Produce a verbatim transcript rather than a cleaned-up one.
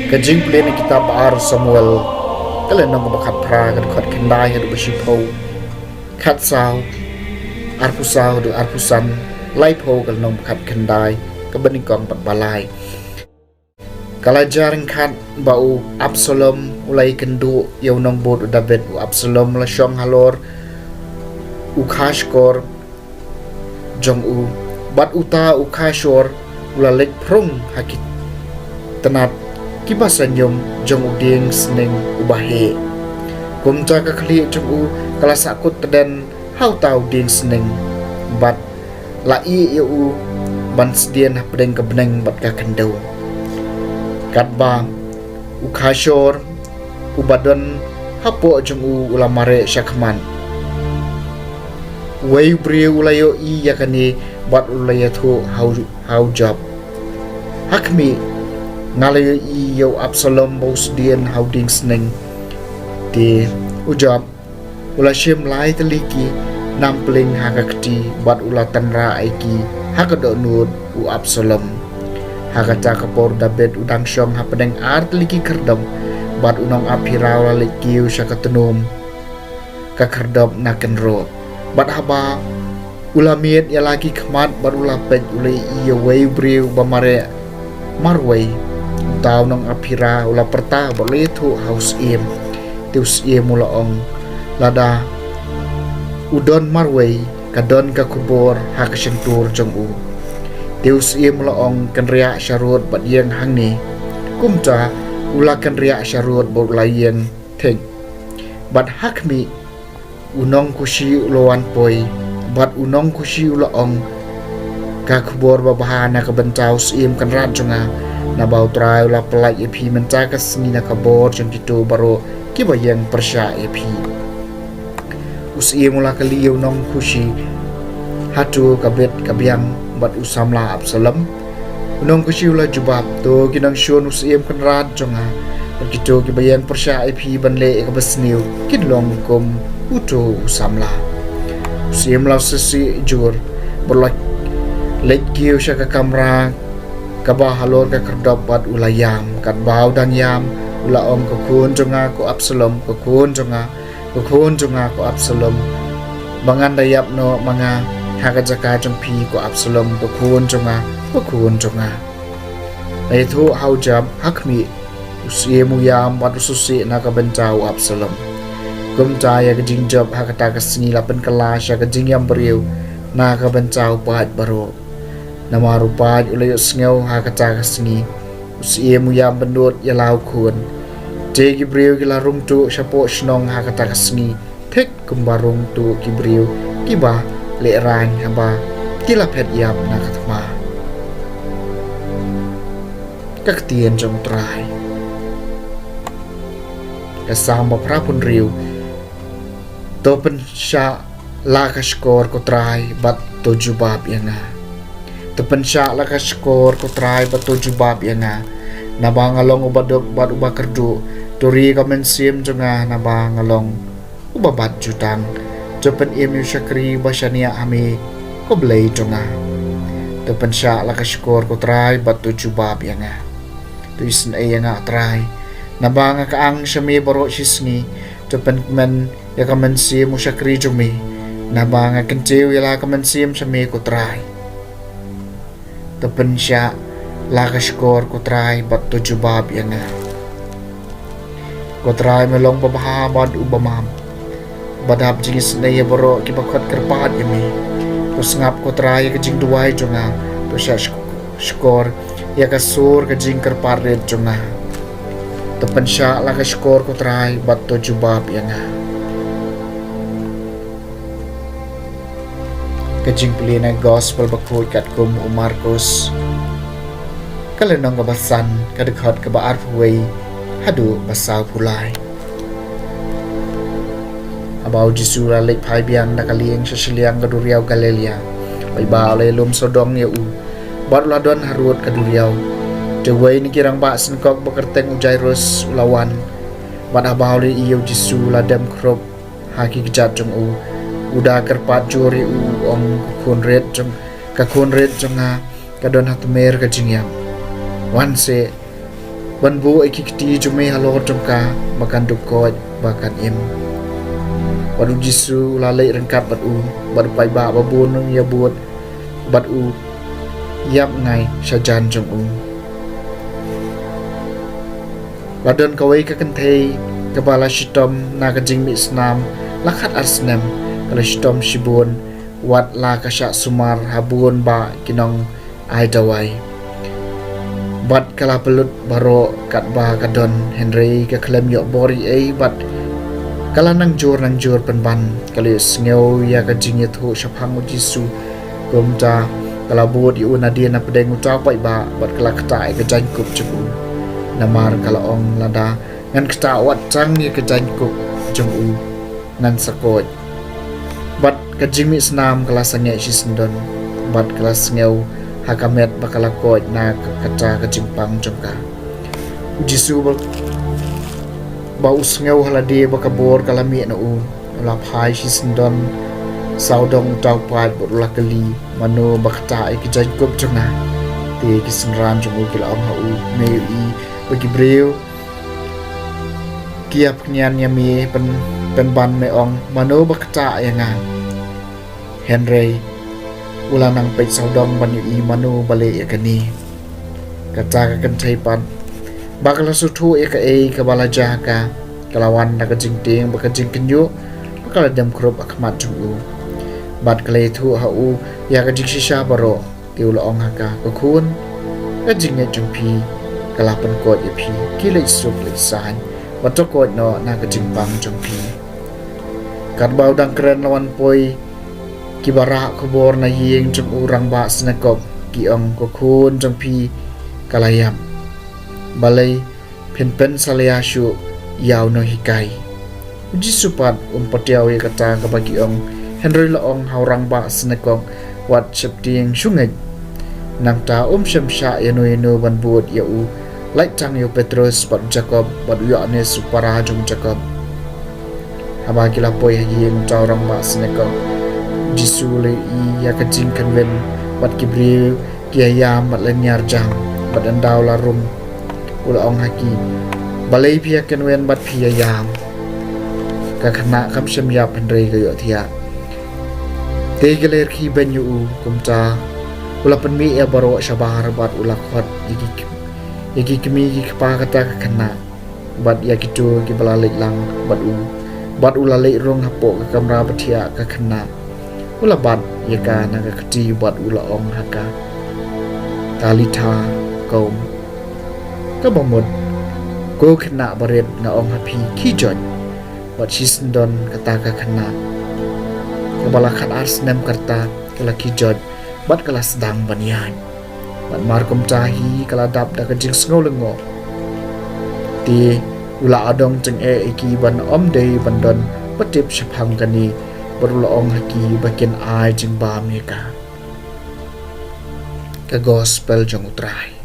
Ka jingpule na kitab ba ar Samuel, ka lynnong ba khatphra, ka dkhot khyndai haduh ba shiphew, khatsaw, arphew saw haduh arphew san, laiphew, ka lynnong ba khatkhyndai, ka banyngkong bad ba lai. Ka la jia ryngkat ba u Absalom u la ïakynduh ïa u nongbud u David. U Absalom u la shong halor u khashkor jong u, bad uta u khashkor u la leit phrung ha ki tnat kiba sngewsih jong u dieng sneng uba heh. Kumta ka khlieh jong u ka la sahkut tdem ha uta u dieng sneng, bad la ïeh ïa u ban sdien hapdeng ka bneng bad ka khyndew. Katba u khashkor uba don hapoh jong u u la mareh shakhmat, uwei u briew u la ïohi ïa kane bad u la ïathuh ha u, ha u Joab, "Ha khmih, nga la ïohi ïa u Absalom ba u sdien ha u dieng sneng." Te u Joab u la shim lai tylli ki nampling ha ka kti bad u la tynrah ïa ki ha ka dohnud u Absalom. Ha kata ka por u David u dang shong hapdeng ar tylli ki khyrdop, bad u nongap hira u la leit kiew sha ka tnum ka khyrdop na kynroh. Bad haba u la miet ïa la ki khmat bad u la peit, u la ïohi ïa uwei u briew ba mareh marwei. Uta u nongap hira u la pyrta bad u la ïathuh ha u syiem. Te u syiem u la ong, "Lada u don marwei, ka don ka khubor ha ka shyntur jong u." Te u syiem u la ong, "Kynriah sharud bad ïeng hangne." Kumta u la kynriah sharud bad u la ïeng thik. Bad ha khmih, u nongkhushi u la wan poi, bad u nongkhushi u la ong, "Ka khubor babha na ka bynta u syiem kynrad jong nga, naba u Trai u la pyllait ïa phi mynta ka sngi na ka bor jong kito baroh kiba ïeng pyrshah ïa phi." U syiem u la kylli ïa u nongkhushi, "Hato ka bit ka biang bad u samla Absalom?" U nongkhushi u la jubab, "To ki nongshun u syiem kynrad jong nga, bad kito kiba ïeng pyrshah ïa phi ban leh ïa kaba sniew kin long kum uto u samla." U syiem u la sngewsih jur bad u la leit kiew sha ka kamra kaba halor ka khyrdop bad u la ïam. Katba u dang ïam u la ong, "Ko khun jong nga ko Absalom, ko khun jong nga, ko khun jong nga ko Absalom, ba ngan da ïap noh ma nga ha ka jaka jong phi ko Absalom, ko khun jong nga, ko khun jong nga." La ïathuh ha u Joab, ha khmih u syiem u ïam bad u sngewsih na ka bynta u Absalom. Kumta ïa ka jingjop ha kata ka sngi la pynkylla sha ka jingïam briew na ka bynta u paid baroh. Namar u paid u la ïohsngew ha kata ka sngi, u syiem u ïam bynriew ïa la u khun. Te ki briew ki la rung tuh shapoh shnong ha kata ka sngi, thik kumba rung tuh ki briew kiba lehraiñ haba ki la phet ïap na ka thma. Ka ktien jong u Trai. Ka Salm ba phra phew hynriew. To pynshah la ka shkor ko Trai bad to jubab ïa nga. To pynshah la ka shkor ko Trai bad to jubab ïa nga. Naba nga long uba duk bad uba kyrduh. To ri ka mynsiem jong nga naba nga long uba bat jutang. To pynim ïa u shakri uba shaniah ha me ko Blei jong nga. To pynshah la ka shkor ko Trai bad to jubab ïa nga. To isynei ïa nga Trai, naba nga kyang sha me baroh shi sngi. To pynkmen ïa ka mynsiem u shakri jong me, naba nga kyntiew ïa la ka mynsiem sha me ko Trai. To pynshah la ka shkor ko Trai bad to jubab ïa nga. Ko Trai me long babha bad uba map, bad hap jingisynei ïa baroh kiba khot kyrpad ïa me. To sngap ko Trai ïa ka jingduwai jong nga. To shah shk- shkor ïa ka sur ka jingkyrpad rit jong nga. To pynshah la ka shkor ko Trai bad to jubab ïa nga. Ka jingpule na Gospel bakhuid katkum u Markus, ka lynnong kaba san, ka dkhot kaba arphew wei haduh ba sawphew lai. Haba u Jisu u la leit phai biang da ka lieng sha shiliang ka duriaw Galilea, paidbah u la ïalum sawdong ïa u, bad u la don harud ka duriaw. Te uwei na ki rangbah synagog ba kyrteng u Jairus u la wan, bad haba u la ïohi ïa u Jisu u la dem khrup ha ki kjat jong u. U da kyrpad jur ïa u, u ong, "Ko khun rit jong, ko khun rit jong nga ka don ha tmier ka jingïap. Wan seh ban buh ïa ki kti jong me halor jong ka, ba kan duh koit ba kan im. Bad u Jisu u la leit ryngkat bad u, bad u paidbah babun u ïabud bad u ïap ngai sha jan jong u. La don kawei ka kynthei kaba la shitom na ka jingmih snam la khat ar snem, ka la shitom shibun, wat la ka shah sumar ha bun bah ki nong ai dawai. Bad ka la pynlut baroh katba ka don, hynrei ka khlem ïoh bor ei ei, bad ka la nang jur nang jur pynban. Ka la ïohsngew ïa ka jingïathuh shaphang u Jisu, kumta ka la bud ïa u nadien napdeng uta u paidbah, bad ka la ktah ïa ka jaiñkup jong u. Namar ka la ong, lada ngan ktah wat tang ïa ka jaiñkup jong u, ngan sa koit. Bad ka jingmih snam ka la sangeh shisyndon, bad ka la sngew ha ka met ba ka la koit na ka, kata ka jingpang jong ka. U Jisu ba, ba u sngew ha lade ba ka bor ka la mih na u, u la phai shisyndon sawdong uta u paid bad u la kylli mano ba ktah ïa ka jaiñkup jong nga. Te ki synran jong u ki la ong ha u, me ïohi ba ki briew ki ïa pynïan ïa me, pyn, pynban me ong, mano ba ktah ïa nga. Hynrei u la nang peit sawdong ban ïohi mano ba leh ïa kane. Kata ka kynthei pat, ba ka la sngewthuh ïa kaei kaba la jia ha ka, ka la wan da ka jingtieng bad ka jingkynjoh, bad ka la dem khrup ha khmat jong u. Bad ka la ïathuh ha u ïa ka jingshisha baroh. Te u la ong ha ka, ko khun, ka jingngeit jong phi ka la pynkoit ïa phi, khie leit suk leit saiñ, bad to koit noh na ka jingpang jong phi. Katba u dang kren la wan poi kiba rah khubor na ïing jong u rangbah synagog, ki ong, ko khun jong phi ka la ïap. Balei phin pynsalia shuh ïa u nonghikai? U Jisu pat um patiaw ïa kata kaba ki ong, hynrei u la ong ha u rangbah synagog, wat sheptieng, shu ngeit. Nangta um shym shah ïano ïano ban bud ïa u, lait tang ïa u Petrus bad u Jakob bad u Ïoannis u para jong u Jakob. Haba ki la poi ha ïing uta u rangbah synagog, u Jisu u la ïohi ïa ka jingkynwin bad ki briew ki ïaïam bad lynñiar jam, bad ynda u la rung, u la ong ha ki, balei phi ïakynwin bad phi ïaïam? Ka khynnah kam shym ïap hynrei ka ïohthiah. Te ki la rkhie beiñ ïa u. Kumta u la pynmih ïa baroh shabar bad u la khot ïa ki, ïa ki kmie ki kpa kata ka khynnah, bad ïa kito kiba la leit lang bad u, bad u la leit rung hapoh ka kamra ba thiah ka khynnah. U la bat ïa ka na ka kti bad u la ong ha ka, Talitha koum, kaba mut, ko khynnah barit, nga ong ha phi, khie joit. Bad shisyndon kata ka khynnah kaba la khat ar snem ka rta, ka la khie joit bad ka la sdang ban ïaid. Bad markumta hi ka la dap da ka jingsngew lyngngoh. Te u la adong jingeh ïa ki ban ym dei ban don ba tip shaphang kane, bad u la ong ha ki ba kin ai jingbam ïa ka. Ka Gospel jong U Trai.